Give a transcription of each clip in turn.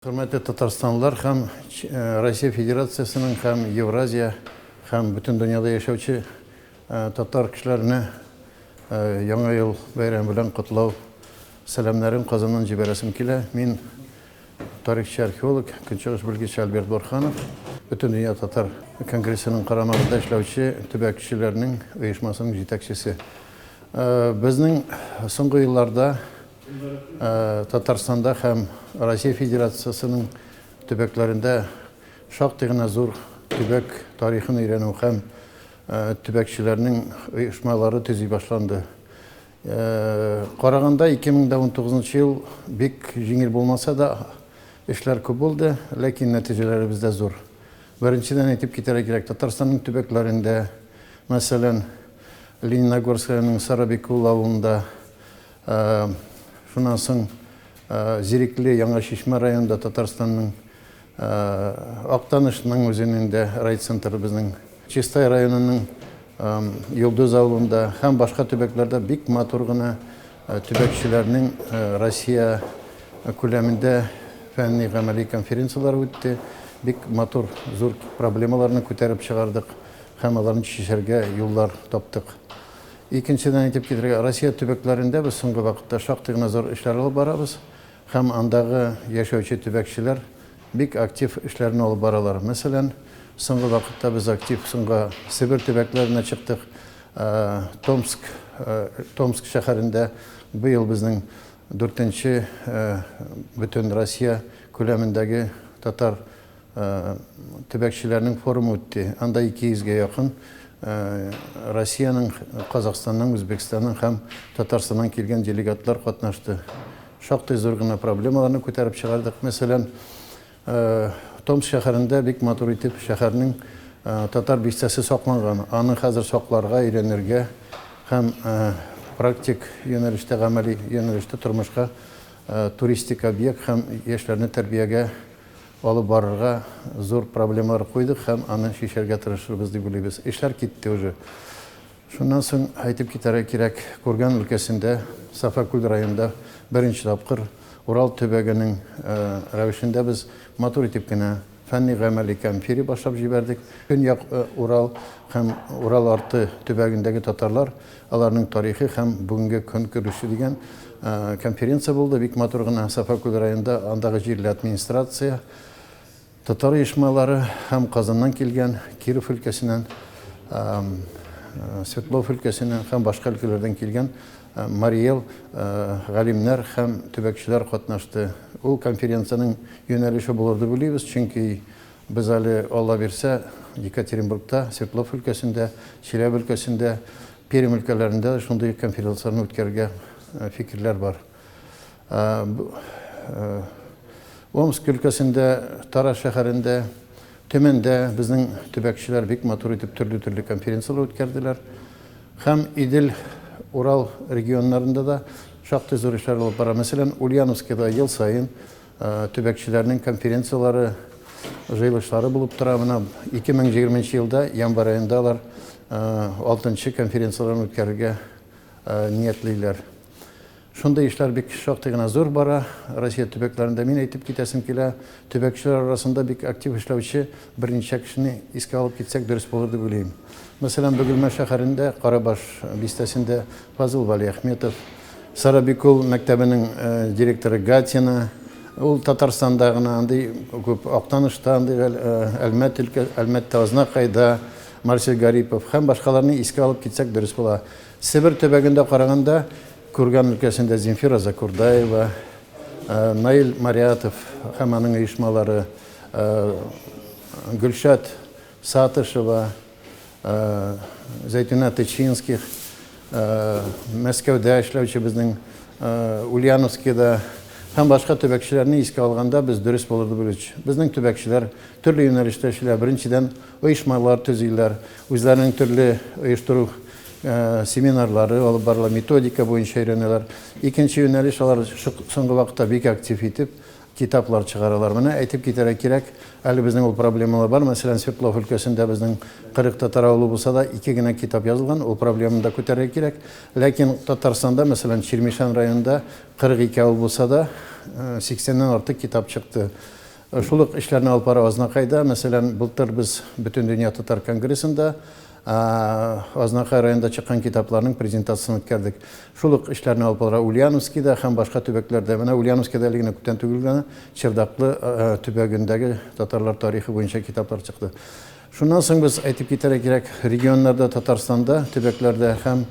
Хөрмәтле татарстанлылар һәм Россия Федерациясенең һәм Евразия һәм бөтен дөньяда яшәүче татар кешеләренә Яңа ел бәйрәме белән котлау сәламнәрен Казаннан җибәрәсем килә. Мин тарихчы-археолог, көнчыгыш белгече Альберт Борһанов, Бөтендөнья татар конгрессының карамагында эшләүче төбәкчеләрнең оешмасының җитәкчесе. Безнең соңгы елларда Татарстанда һәм Россия Федерациясенең төбәкләрендә шактый гына зур төбәк тарихын өйрәнү һәм төбәкчеләрнең оешмалары төзи башланды. Караганда 2019 ел бик җиңел булмаса да, эшләр күп булды, ләкин нәтиҗәләребез дә зур. Беренчедән әйтеп китәргә кирәк, Татарстанның төбәкләрендә, мәсәлән, Лениногорск районының Сарабикул авылында, Шуннан соң Зирекле, Яңа Чишмә районында Татарстанның Актанышның үзенең дә райцентры безнең Чистай районының Йолдыз авылында һәм башка төбәкләрдә бик матур гына төбәкчеләрнең Россия күләмендә фәнни гамәли конференцияләр үтте. Бик матур зур проблемаларны күтәреп чыгардык һәм аларны чишәргә юллар таптык. Икенчедән әйтеп китәргә, Россия төбәкләрендә без соңгы вакытта шактый гына зур эшләр алып барабыз һәм андагы яшәүче төбәкчеләр бик актив эшләрне алып баралар. Мәсәлән, соңгы вакытта без актив соңгы Себер төбәкләренә чыктык. Томск, Томск шәһәрендә быел безнең дүртенче бөтен Россия күләмендәге татар Төбәкчеләрнең форумы үтте. Анда 200 гә якын Россиянең, Казахстанның, Үзбәкстанның һәм Татарстаннан килгән делегатлар катнашты. Шактый зур гына проблемаларны күтәреп чыгардык. Мәсәлән, Томск шәһәрендә бик матур итеп шәһәрнең татар бистәсе сакланган. Аны хәзер сакларга, өйрәнергә һәм практик юнәлештә, гамәли юнәлештә тормышка туристик объект һәм яшьләрне тәрбиягә алып барырга зур проблемалар куйдык һәм аны чишәргә тырышырбыз дип уйлыйбыз. Эшләр китте уже. Шуннан соң әйтеп китәргә кирәк, Курган өлкәсендә, Сафакүл районында беренче тапкыр Урал төбәгенең рәвешендә без матур итеп кенә фәнни-гамәли конфери башлап җибәрдек. Көньяк Урал һәм Урал арты төбәгендәге татарлар, аларның тарихы һәм бүгенге көнкүреше дигән конференция булды. Бик матур гына Сафакүл районында андагы җирле администрация, татар оешмалары һәм Казаннан килгән, Киров өлкәсеннән, Свердлов өлкәсеннән һәм башка өлкәләрдән килгән Мариэл галимнәр һәм төбәкчеләр катнашты. Ул конференциянең юнәлеше булыр дип уйлыйбыз, чөнки без әле, Алла бирсә, Екатеринбургта, Свердлов өлкәсендә, Чиләбе өлкәсендә, Пермь өлкәләрендә дә шундый конференцияләрне үткәрергә фикерләр бар. Омск өлкәсендә, Тара шәһәрендә, Төмәндә безнең төбәкчеләр бик матур итеп төрле-төрле конференцияләр үткәрделәр. Һәм Идел, Урал регионнарында да шактый зур эшләр алып бара. Мәсәлән, Ульяновскида ел саен төбәкчеләрнең конференцияләре, җыелышлары булып тора. Менә 2020 елда январь аенда алар алтынчы конференцияләрен үткәрергә ниятлиләр. Шундый эшләр бик шактый гына зур бара Россия төбәкләрендә. Мин әйтеп китәсем килә, төбәкчеләр арасында бик актив эшләүче берничә кешене искә алып китсәк дөрес булыр дип уйлыйм. Мәсәлән, Бөгелмә шәһәрендә, Карабаш бистәсендә Фазыл Вәлиәхметов, Сарабикул мәктәбенең директоры Гатина, ул Татарстанда гына андый күп, Актанышта андый Әлмәт өлкә, Әлмәттә, Азнакайда Марсель Гарипов һәм башкаларны искә алып китсәк дөрес була. Себер төбәгендә караганда, Курган өлкәсендә Земфира Закурдаева, Наил Марятов һәм аның оешмалары, Гөлшат Сатышева, Зәйтүнә Тычинских, Мәскәүдә эшләүче безнең Ульяновскида һәм башка төбәкчеләрне искә алганда без дөрес булыр дип уйлыйбыз. Безнең төбәкчеләр төрле юнәлештә эшлиләр. Беренчедән, оешмалар төзиләр, үзләренең төрле оештыру семинарлары алып барыла, методика буенча өйрәнәләр. Икенче юнәлеш, алар соңгы вакытта бик актив итеп китаплар чыгаралар. Менә әйтеп китәргә кирәк, әле безнең ул проблемалар бар. Мәсәлән, Свердлов өлкәсендә безнең 40 татар авылы булса да, ике генә китап язылган, ул проблеманы да күтәрергә кирәк. Ләкин Татарстанда, мәсәлән, Чирмешән районында 42 авыл булса да, 80-нән артык китап чыкты. Шул ук эшләрне алып бара Азнакайда. Мәсәлән, былтыр без Бөтендөнья татар конгрессында Азнакай районында чыккан китапларның презентациясен үткәрдек. Шул ук эшләрне алып бара Ульяновскида һәм башка төбәкләрдә. Менә Ульяновскида әле генә күптән түгел генә Чердаклы төбәгендәге татарлар тарихы буенча китаплар чыкты. Шуннан соң без әйтеп китәргә кирәк, регионнарда, Татарстанда, төбәкләрдә һәм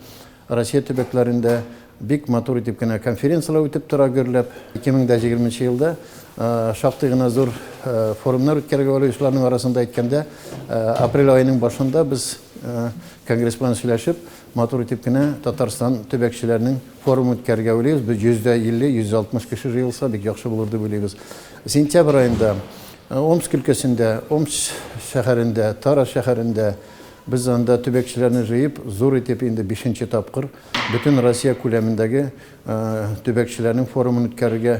Россия төбәкләрендә бик матур итеп кенә конференцияләр үтеп тора гөрләп. 2020 нче елда шактый гына зур форумнар үткәрергә уйлыйбыз. Шуларның арасында әйткәндә, апрель аеның башында без конгресс белән сөйләшеп, матур итеп кенә Татарстан төбәкчеләренең форумын үткәрергә уйлыйбыз. Без 150, 160 кеше җыелса, бик яхшы булыр дип уйлыйбыз. Сентябрь аенда Омск өлкәсендә, Омск шәһәрендә, Тара шәһәрендә Без анда төбәкчеләрне җыеп, зур итеп инде бишенче тапкыр бөтен Россия күләмендәге төбәкчеләрнең форумын үткәрергә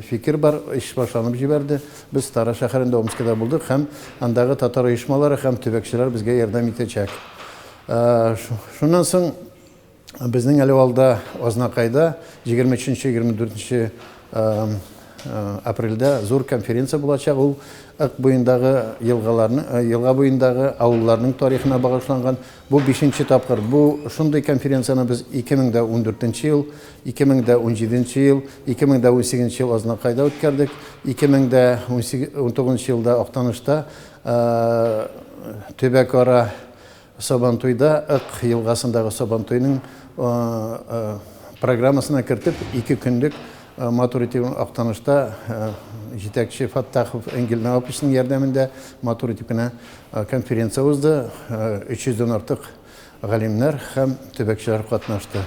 фикер бар, эш башланып җибәрде. Без Тара шәһәрендә, Омскида булдык һәм андагы татар оешмалары һәм төбәкчеләр безгә ярдәм итәчәк. Шуннан соң Безнең әле алда Азнакайда 23-24 апрельдә зур конференция булачак. Ул Ык буендагы елгаларны, елга буендагы авылларның тарихына багышланган. Бу бишенче тапкыр. Бу шундый конференцияне без 2014 ел, 2017 ел, 2018 ел Азнакайда үткәрдек. 2019 елда Актанышта төбәкара Сабантуйда Ык елгасындагы Сабантуйның программасына кертеп, ике көнлек матур итеп Актанышта җитәкче Фаттахов Энгель Наваповичның ярдәмендә матур итеп кенә конференция узды. 300 дән артык галимнәр һәм төбәкчеләр катнашты.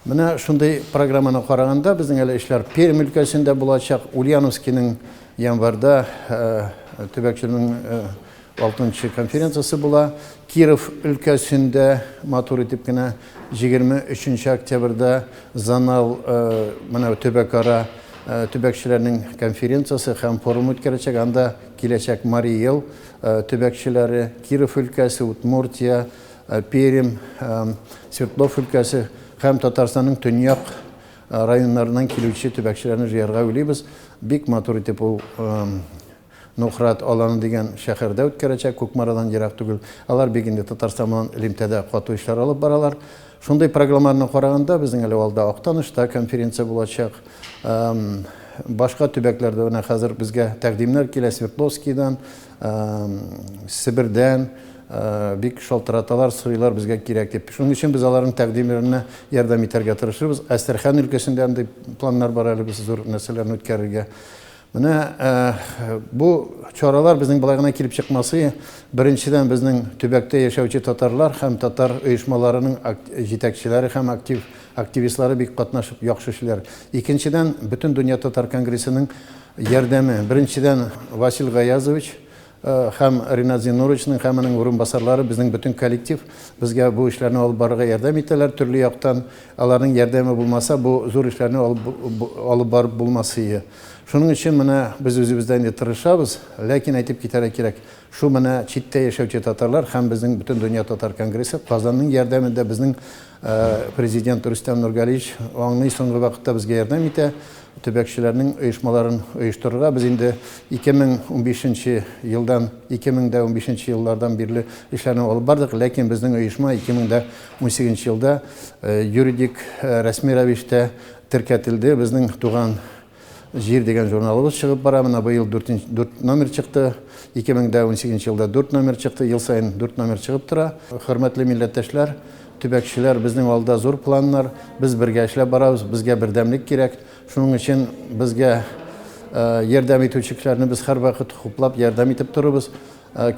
Менә шундый программаны караганда, безнең әле эшләр Пермь өлкәсендә булачак, Ульяновскиның январьда төбәкчеләрнең алтынчы конференциясе була. Киров өлкәсендә матур итеп кенә 23 октябрьдә зонал менә төбәкара төбәкчеләрнең конференциясе һәм форум үткәрәчәк. Анда киләчәк Марий Эл төбәкчеләре, Киров өлкәсе, Удмуртия, Пермь, Свердлов өлкәсе һәм Татарстанның төньяк районнарыннан килүче төбәкчеләрне җыярга уйлыйбыз. Бик матур итеп ул Нухрат аланы дигән шәһәрдә үткәрәчәк, Кукмарадан ерак түгел. Алар бик инде Татарстан белән элемтәдә кату эшләр алып баралар. Шундый программаларны караганда, безнең әле алда Актанышта конференция булачак. Башка төбәкләрдә менә хәзер безгә тәкъдимнәр килә Свердловскийдан, Себердән бик шалтыраталар, сорыйлар, безгә кирәк дип. Шуның өчен без аларның тәкъдимнәренә ярдәм итәргә тырышырбыз. Әстерхан өлкәсендә андый планнар бар әле без зур нәрсәләрне үткәрергә. Менә бу чаралар безнең болай гына килеп чыкмасы. Беренчедән, безнең төбәктә яшәүче татарлар һәм татар оешмаларының җитәкчеләре һәм актив активистлары бик катнашып яхшы эшлиләр. Икенчедән, Бөтендөнья татар конгрессының ярдәме. Беренчедән, Васил Гаязович Һәм Ринат Зиннуровичның һәм аның урынбасарлары, безнең бөтен коллектив безгә бу эшләрне алып барырга ярдәм итәләр төрле яктан. Аларның ярдәме булмаса, бу зур эшләрне алып, алып барып булмас ие. Шуның өчен менә без үзебез дә инде тырышабыз, ләкин әйтеп китәргә кирәк, шул менә читтә яшәүче татарлар һәм безнең Бөтендөнья татар конгрессы Казанның ярдәмендә безнең президент Рөстәм Нургалиевич аңлый, соңгы вакытта безгә ярдәм итә. Төбәкчеләрнең оешмаларын оештырырга без инде 2015 нче елдан, 2015 нче еллардан бирле эшләрне алып бардык, ләкин безнең оешма 2018 нче елда юридик рәсми рәвештә теркәтелде. Безнең Туган җир дигән журналыбыз чыгып бара. Менә быел дүрт номер чыкты. 2018 нче елда дүрт номер чыкты. Ел саен дүрт номер чыгып тора. Хөрмәтле милләттәшләр, Төбәкчеләр, безнең алда зур планнар, без бергә эшләп барабыз, безгә бердәмлек кирәк. Шуның өчен безгә ярдәм итүче кешеләрне без һәрвакыт хуплап, ярдәм итеп торырбыз.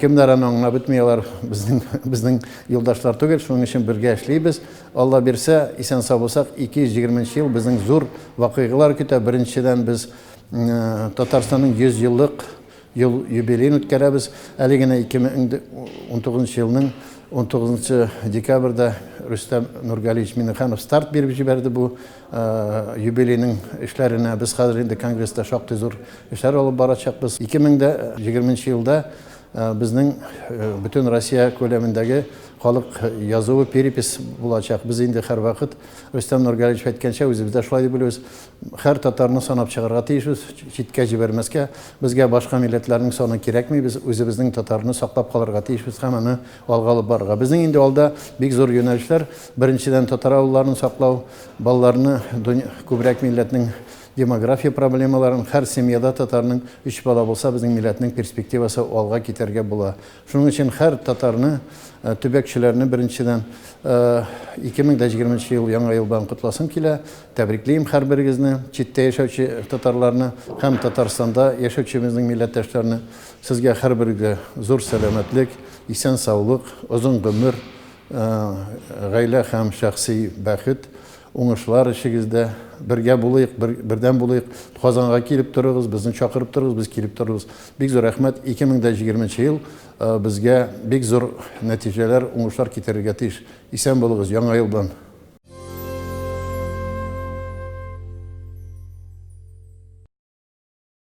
Кемнәр аны аңлап бетми, алар безнең, безнең юлдашлар түгел, шуның өчен бергә эшлибез. Алла бирсә, исән-сау булсак, 220 нче ел безнең зур вакыйгалар көтә. Беренчедән, без Татарстанның 100 еллык Ел юбилеен үткәрәбез. Әле генә 2019 елның 19 декабрьдә Рөстәм Нургалиевич Миннеханов старт биреп җибәрде бу юбилейның эшләренә. Без хәзер инде конгресста шактый зур эшләр алып барачакбыз. 2020 елда безнең бөтен Россия күләмендәге халык язуы, перепись булачак. Без инде һәрвакыт, Рөстәм Нургалиевич әйткәнчә, үзебез дә шулай дип уйлыйбыз, һәр татарны санап чыгарга тиешбез, читкә җибәрмәскә. Безгә башка милләтләрнең саны кирәкми, без үзебезнең татарны саклап калырга тиешбез һәм аны алга алып барырга. Безнең инде алда бик зур юнәлешләр. Беренчедән, татар авылларын саклау, балаларны күбрәк милләтнең демография проблемаларын, һәр семьяда татарның өч бала булса, безнең милләтнең перспективасы алга китәргә була. Шуның өчен һәр татарны, төбәкчеләрне беренчедән 2020 нче ел Яңа ел белән котласым килә. Тәбриклим һәрберегезне, читтә яшәүче татарларны һәм Татарстанда яшәүче безнең милләттәшләрне. Сезгә һәрберегезгә зур сәламәтлек, исән-саулык, озын гомер, гаилә һәм шәхси бәхет, уңышлар эшегездә. Бергә булыйк, бердәм булыйк. Казанга килеп торыгыз, безне чакырып торыгыз, без килеп торырбыз. Бик зур рәхмәт. 2020 ел безгә бик зур нәтиҗәләр, уңышлар китерергә тиеш. Исән булыгыз, Яңа ел белән!